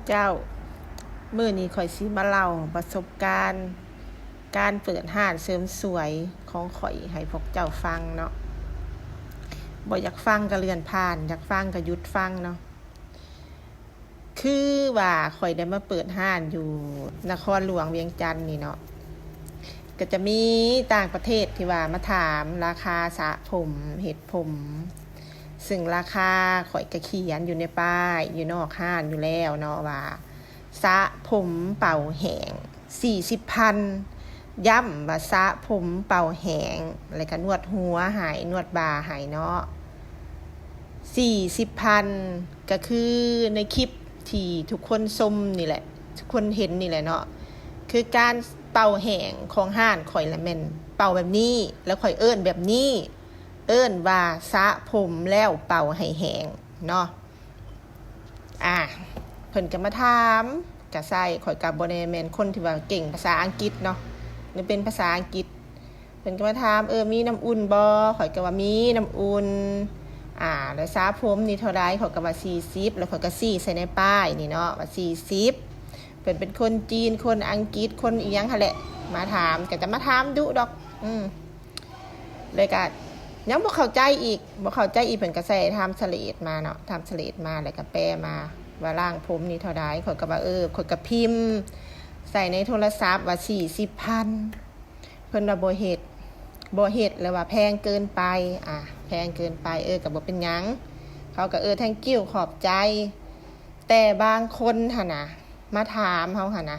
ເຈົ້າ, ມື້ນີ້ຂ້ອຍຊິມາເລົ່າປະສົບການການເປີດຮ້ານເສີມສວຍຂອງຂ້ອຍໃຫ້ພວກເຈົ້າຟັງເນາະ. ບໍ່ຢາກຟັງກໍເລື່ອນຜ່ານ, ຢາກຟັງກໍຢຸດຟັງເນາະ. ຄືວ່າຂ້ອຍໄດ້ມາເປີດຮ້ານຢູ່ນະຄອນຫຼວງວຽງຈັນນີ້ເນາະ, ກໍຈະມີຕ່າງປະເທດທີ່ວ່າມາຖາມລາຄາສະຜົມ, ເຮັດຜົມ, ຊຶ່ງລາຄາຂ້ອຍກໍຂຽນຢູ່ໃນປ້າຍຢູ່ນອກຮ້ານຢູ່ແລ້ວເນາະ ວ່າສະຜົມເປົ່າແຫ້ງສີ່ສິບພັນ, ຢ້ຳວ່າສະຜົມເປົ່າແຫ້ງ ແລ້ວກໍນວດຫົວໃຫ້, ນວດບ່າໃຫ້ເນາະ ສີ່ສິບພັນ. ກໍຄືໃນຄລິບທີ່ທຸກຄົນຊົມນີ້ແຫຼະ, ທຸກຄົນເຫັນນີ້ແຫຼະເນາະ, ຄືການເປົ່າແຫ້ງຂອງຮ້ານຂ້ອຍລະແມ່ນເປົ່າແບບນີ້ ແລ້ວຂ້ອຍເອີ້ນແບບນີ້, ເອີ້ນວ່າສະຜົມແລ້ວເປົ່າໃຫ້ແຫ້ງເນາະ. ອາ ເພິ່ນກໍມາຖາມ ກະໃສ່ ຂ້ອຍກໍບໍ່ໄດ້ແມ່ນຄົນທີ່ວ່າເກັ່ງພາສາອັງກິດເນາະ ຫຼືເປັນພາສາອັງກິດ. ເພິ່ນກໍມາຖາມ ເອີ ມີນ້ຳອຸ່ນບໍ່? ຂ້ອຍກໍວ່າມີນ້ຳອຸ່ນ. ອາ ແລ້ວສະຜົມນີ້ເທົ່າໃດ? ຂ້ອຍກໍວ່າສີ່ສິບ ແລ້ວຂ້ອຍກໍຊີ້ໃສ່ໃນປ້າຍນີ້ເນາະ ວ່າສີ່ສິບ. ເພິ່ນເປັນຄົນຈີນ, ຄົນອັງກິດ, ຄົນອີ່ຫຍັງຫັ້ນແຫຼະ ມາຖາມ, ກໍຈະມາຖາມດຸດອກ. ອືມ ແລ້ວກໍຍັງບໍ່ເຂົ້າໃຈອີກ, ບໍ່ເຂົ້າໃຈອີກ ເພິ່ນກໍໃສ່ທຣານສະເລດມາເນາະ, ທຣານສະເລດມາ ແລ້ວກໍແປມາວ່າລ້າງຜົມນີ້ເທົ່າໃດ. ຂ້ອຍກໍວ່າ ເອີ ຂ້ອຍກໍພິມໃສ່ໃນໂທລະສັບວ່າສີ່ສິບພັນ. ເພິ່ນວ່າບໍ່ເຮັດ, ບໍ່ເຮັດ ແລ້ວວ່າແພງເກີນໄປ. ອາ ແພງເກີນໄປ, ເອີ ກໍບໍ່ເປັນຫຍັງ. ເຂົາກໍ ເອີ ແທັງກິ້ວ ຂອບໃຈ. ແຕ່ບາງຄົນຫັ້ນນະ ມາຖາມເຮົາຫັ້ນນະ,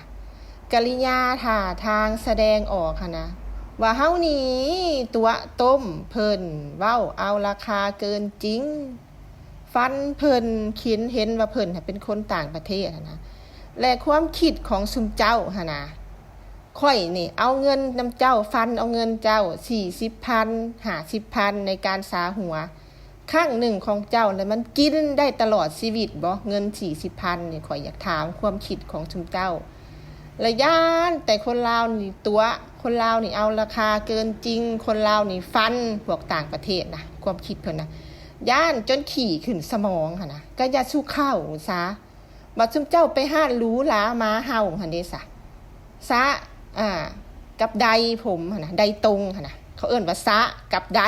ກະລິຍາທ່າທາງສະແດງອອກຫັ້ນນະ ວ່າເຮົານີ້ຕົວະຕົ້ມເພິ່ນ, ເວົ້າເອົາລາຄາເກີນຈິງ, ຟັນເພິ່ນ, ຄິນເຫັນວ່າເພິ່ນເປັນຄົນຕ່າງປະເທດຫັ້ນນະ. ແລະ ຄວາມຄິດຂອງຊຸມເຈົ້າຫັ້ນນະ, ຂ້ອຍນີ້ເອົາເງິນນຳເຈົ້າ, ຟັນເອົາເງິນເຈົ້າສີ່ສິບພັນ, ຫ້າສິບພັນ ໃນການສາຫົວ. ຄັ້ງໜຶ່ງຂອງເຈົ້າລະມັນກິນໄດ້ຕະຫຼອດຊີວິດບໍ່? ເງິນສີ່ສິບພັນນີ້ ຂ້ອຍຢາກຖາມຄວາມຄິດຂອງຊຸມເຈົ້າ. ລະຢ້ານແຕ່ຄົນລາວນີ້ຕົວະ, ຄົນລາວນີ້ເອົາລາຄາເກີນຈິງ, ຄົນລາວນີ້ຟັນພວກຕ່າງປະເທດນະ, ຄວາມຄິດເພິ່ນນະ ຢ້ານຈົນຂີ້ຂຶ້ນສະໝອງຫັ້ນນະ. ກະຢ່າສູ່ເຂົ້າຊະ, ບັດຊຸມເຈົ້າໄປຮ້ານຫຼູຫຼາມາເຫົ່າຫັ້ນເດຊະ. ສະ ອາ ກັບໄດຜົມຫັ້ນນະ, ໄດຕົງຫັ້ນນະ, ເຂົາເອີ້ນວ່າສະກັບໄດ,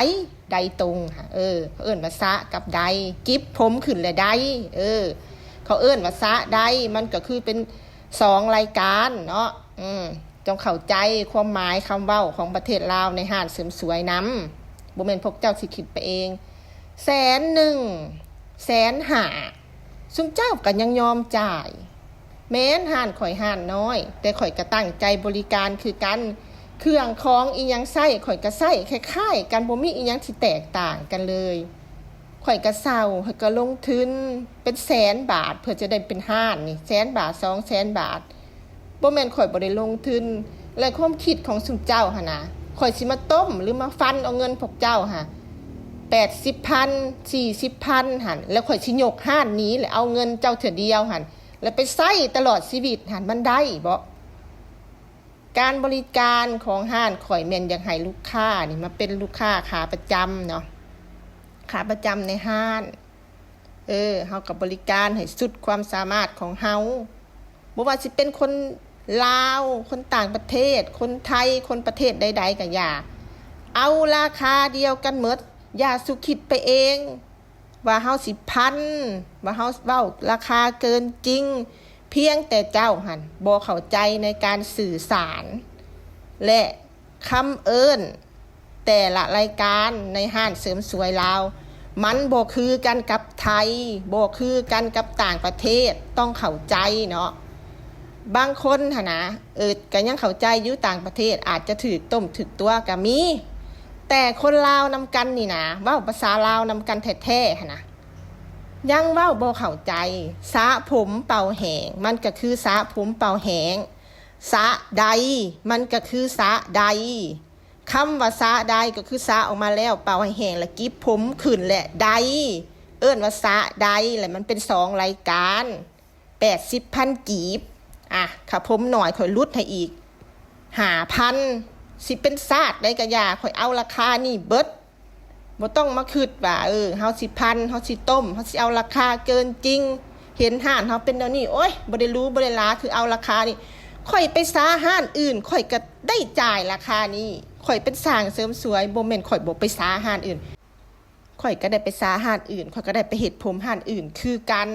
ໄດຕົງ ເອີ ເຂົາເອີ້ນວ່າສະກັບໄດ, ກິບຜົມຂຶ້ນແລ້ວໄດ, ເອີ ເຂົາເອີ້ນວ່າສະໄດ. ມັນກໍຄືເປັນສອງລາຍການເນາະ. ອືມ ຕ້ອງເຂົ້າໃຈຄວາມໝາຍຄຳເວົ້າຂອງປະເທດລາວໃນຮ້ານເສີມສວຍນຳ, ບໍ່ແມ່ນພວກເຈົ້າຊິຄິດໄປເອງ. ແສນໜຶ່ງ, ແສນຫ້າ ຊຸມເຈົ້າກໍຍັງຍອມຈ່າຍ. ແມ່ນຮ້ານຂ້ອຍຮ້ານນ້ອຍ, ແຕ່ຂ້ອຍກໍຕັ້ງໃຈບໍລິການຄືກັນ. ເຄື່ອງຂອງອີ່ຫຍັງໃຊ້ ຂ້ອຍກໍໃຊ້ຄ້າຍໆກັນ, ບໍ່ມີອີ່ຫຍັງທີ່ແຕກຕ່າງກັນເລີຍ. ຂ້ອຍກໍເຊົ່າ, ຂ້ອຍກໍລົງທຶນເປັນແສນບາດ ເພື່ອຈະໄດ້ເປັນຮ້ານນີ້, ແສນບາດ, ສອງແສນບາດ. ບໍ່ແມ່ນຂ້ອຍບໍ່ໄດ້ລົງທຶນ. ແລະ ຄວາມຄິດຂອງຊຸມເຈົ້າຫັ້ນນະ, ຂ້ອຍຊິມາຕົ້ມ ຫຼື ມາຟັນເອົາເງິນພວກເຈົ້າຫະ ແປດສິບພັນ, ສີ່ສິບພັນຫັ້ນ, ແລ້ວຂ້ອຍຊິຍົກຮ້ານໜີ ແລ້ວເອົາເງິນເຈົ້າເທື່ອດຽວຫັ້ນ ແລ້ວໄປໃຊ້ຕະຫຼອດຊີວິດຫັ້ນ, ມັນໄດ້ບໍ່? ການບໍລິການຂອງຮ້ານຂ້ອຍແມ່ນຢາກໃຫ້ລູກຄ້ານີ້ມາເປັນລູກຄ້າຂາປະຈຳເນາະ, ຂາປະຈຳໃນຮ້ານ. ເອີ ເຮົາກໍບໍລິການໃຫ້ສຸດຄວາມສາມາດຂອງເຮົາ, ບໍ່ວ່າຊິເປັນຄົນລາວ, ຄົນຕ່າງປະເທດ, ຄົນໄທ, ຄົນປະເທດໃດໆກໍຢ່າ, ເອົາລາຄາດຽວກັນໝົດ. ຢ່າສູ່ຄິດໄປເອງວ່າເຮົາຊິພັນ, ວ່າເຮົາເວົ້າລາຄາເກີນຈິງ, ພຽງແຕ່ເຈົ້າຫັ້ນບໍ່ເຂົ້າໃຈໃນການສື່ສານ ແລະ ຄຳເອີ້ນແຕ່ລະລາຍການໃນຮ້ານເສີມສວຍລາວ ມັນບໍ່ຄືກັນກັບໄທ, ບໍ່ຄືກັນກັບຕ່າງປະເທດ, ຕ້ອງເຂົ້າໃຈເນາະ. ບາງຄົນຫັ້ນນະ, ເອີ, ກໍຍັງເຂົ້າໃຈຢູ່, ຕ່າງປະເທດອາດຈະຖືກຕົ້ມຖືກຕົວະກໍມີ, ແຕ່ຄົນລາວນຳກັນນີ້ນະ, ເວົ້າພາສາລາວນຳກັນແທ້ໆຫັ້ນນະ, ຍັງເວົ້າບໍ່ເຂົ້າໃຈ. ສະຜົມເປົ່າແຫ້ງ ມັນກໍຄືສະຜົມເປົ່າແຫ້ງ, ສະໃດ ມັນກໍຄືສະໃດ. ຄຳວ່າສະໄດກໍຄືສະອອກມາແລ້ວ ເປົ່າໃຫ້ແຫ້ງ ແລະ ກິບຜົມຂຶ້ນ ແລະ ໄດ ເອີ້ນວ່າສະໄດ ແລະ ມັນເປັນສອງລາຍການ ແປດສິບພັນກີບ. ອາ ຖ້າຜົມໜ້ອຍຂ້ອຍຫຼຸດໃຫ້ອີກຫ້າພັນ. ຊິເປັນຊາດໃດກໍຢ່າ ຂ້ອຍເອົາລາຄານີ້ເບິດ. ບໍ່ຕ້ອງມາຄິດວ່າ ເອີ ເຮົາຊິພັນ ເຮົາຊິຕົ້ມ ເຮົາຊິເອົາລາຄາເກີນຈິງ. ເຫັນຮ້ານເຮົາເປັນແນວນີ້ ໂອ້ຍ ບໍ່ໄດ້ຫຼູບໍ່ໄດ້ຫຼາ ຄືເອົາລາຄານີ້. ຂ້ອຍໄປສາຮ້ານອື່ນ ຂ້ອຍກໍໄດ້ຈ່າຍລາຄານີ້. ຂ້ອຍເປັນຊ່າງເສີມສວຍ ບໍ່ແມ່ນຂ້ອຍບໍ່ໄປສາຮ້ານອື່ນ. ຂ້ອຍກໍໄດ້ໄປສາຮ້ານອື່ນ ຂ້ອຍກໍໄດ້ໄປເຮັດຜົມຮ້ານອື່ນຄືກັນ.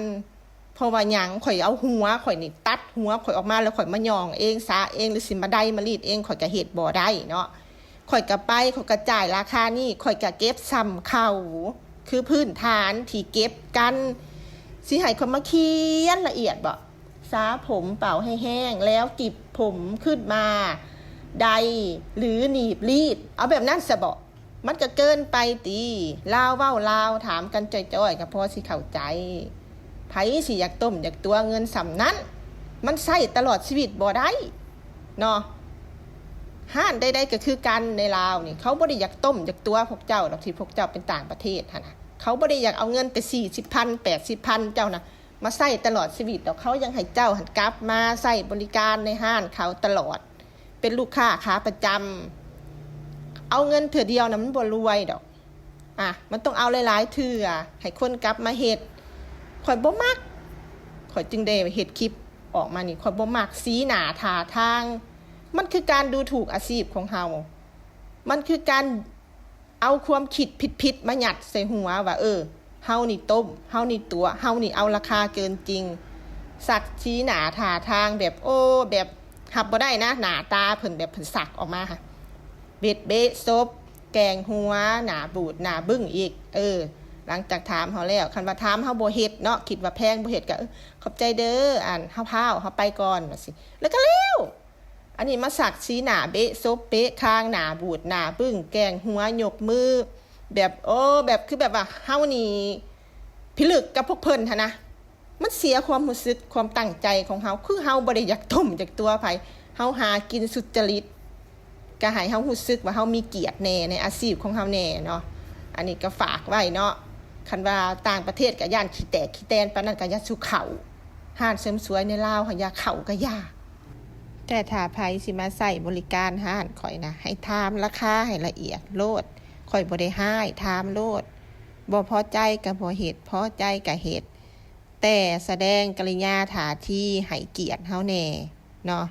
ເພາະວ່າຫຍັງ? ຂ້ອຍເອົາຫົວຂ້ອຍນີ້ ຕັດຫົວຂ້ອຍອອກມາ ແລ້ວຂ້ອຍມາຍ້ອງເອງ ສາເອງ ຫຼືຊິມາໄດມາລີດເອງ ຂ້ອຍກໍເຮັດບໍ່ໄດ້ເນາະ. ຂ້ອຍກໍໄປ ຂ້ອຍກໍຈ່າຍລາຄານີ້ ຂ້ອຍກໍເກັບສ່ຳເຂົາ ຄືພື້ນຖານທີ່ເກັບກັນ. ຊິໃຫ້ຂ້ອຍມາຂຽນລະອຽດບໍ? ສາຜົມເປົ່າໃຫ້ແຫ້ງ ແລ້ວກິບຜົມຂຶ້ນມາ ໄດ ຫຼື ໜີບລີດ ເອົາແບບນັ້ນຊະບໍ? ມັນກໍເກີນໄປຕິ. ລາວເວົ້າລາວ ຖາມກັນຈ້ອຍໆ ກໍພໍຊິເຂົ້າໃຈ. ໃຜຊິຢາກຕົ້ມຢາກຕົວເງິນສ່ຳນັ້ນ? ມັນໃຊ້ຕະຫຼອດຊີວິດບໍ່ໄດ້ເນາະ. ຮ້ານໃດໆກໍຄືກັນໃນລາວນີ້ ເຂົາບໍ່ໄດ້ຢາກຕົ້ມຢາກຕົວພວກເຈົ້າດອກ ທີ່ພວກເຈົ້າເປັນຕ່າງປະເທດຫັ້ນນະ. ເຂົາບໍ່ໄດ້ຢາກເອົາເງິນແຕ່ສີ່ສິບພັນ ແປດສິບພັນເຈົ້ານະ ມາໃຊ້ຕະຫຼອດຊີວິດດອກ. ເຂົາຢາກໃຫ້ເຈົ້າຫັ້ນກັບມາໃຊ້ບໍລິການໃນຮ້ານເຂົາຕະຫຼອດ ເປັນລູກຄ້າຂາປະຈຳ. ເອົາເງິນເທື່ອດຽວນະ ມັນບໍ່ລວຍດອກ. ອາ ມັນຕ້ອງເອົາຫຼາຍໆເທື່ອ ໃຫ້ຄົນກັບມາເຮັດ. ຂ້ອຍບໍ່ມັກ ຂ້ອຍຈຶ່ງໄດ້ເຮັດຄລິບອອກມານີ້. ຂ້ອຍບໍ່ມັກສີໜ້າທ່າທາງ. ມັນຄືການດູຖູກອາຊີບຂອງເຮົາ. ມັນຄືການເອົາຄວາມຄິດຜິດໆມາຍັດໃສ່ຫົວວ່າ ເອີ ເຮົານີ້ຕົ້ມ ເຮົານີ້ຕົວະ ເຮົານີ້ເອົາລາຄາເກີນຈິງ. ສັກສີໜ້າທ່າທາງແບບ ໂອ້ ແບບຮັບບໍ່ໄດ້ນະ. ໜ້າຕາເພິ່ນແບບເພິ່ນສັກອອກມາຫະ ເບັດເບະສົບ ແກງຫົວ ໜ້າບູດໜ້າບຶ້ງອີກ. ເອີ ຫຼັງຈາກຖາມເຮົາແລ້ວ ຄັນວ່າຖາມເຮົາບໍ່ເຮັດເນາະ ຄິດວ່າແພງບໍ່ເຮັດ ກໍ ເອີ ຂອບໃຈເດີ ອັນ ເຮົາພ້າວ ເຮົາໄປກ່ອນ ວ່າຊີ້ ແລ້ວກໍແລ້ວ. ອັນນີ້ມາສັກສີໜ້າເບະສົບເປະຄາງ ໜ້າບູດໜ້າບຶ້ງ ແກງຫົວ ຍົກມື ແບບ ໂອ້ ແບບ ຄືແບບວ່າເຮົານີ້ພິລຶກກັບພວກເພິ່ນຫັ້ນນະ. ມັນເສຍຄວາມຮູ້ສຶກ ຄວາມຕັ້ງໃຈຂອງເຮົາ ຄືເຮົາບໍ່ໄດ້ຢາກຕົ້ມຢາກຕົວໃຜ. ເຮົາຫາກິນສຸດຈະລິດ ກໍໃຫ້ເຮົາຮູ້ສຶກວ່າເຮົາມີກຽດແດ່ໃນອາຊີບຂອງເຮົາແດ່ເນາະ. ອັນນີ້ກໍຝາກໄວ້ເນາະ ຄັນວ່າຕ່າງປະເທດກໍຢ້ານຂີ້ແຕກຂີ້ແຕນປານນັ້ນ ກໍຢ່າສູ່ເຂົ້າ. ຮ້ານເສີມສວຍໃນລາວຫັ້ນ ຢ່າເຂົ້າກໍຢ່າ. ແຕ່ຖ້າໃຜຊິມາໃຊ້ບໍລິການຮ້ານຂ້ອຍນະ ໃຫ້ຖາມລາຄາໃຫ້ລະອຽດໂລດ. ຂ້ອຍບໍ່ໄດ້ຮ້າຍ ຖາມໂລດ. ບໍ່ພໍໃຈກໍບໍ່ເຮັດ ພໍໃຈກໍເຮັດ ແຕ່ສະແດງກິລິຍາທ່າທີໃຫ້ກຽດເຮົາແດ່ເນາະ.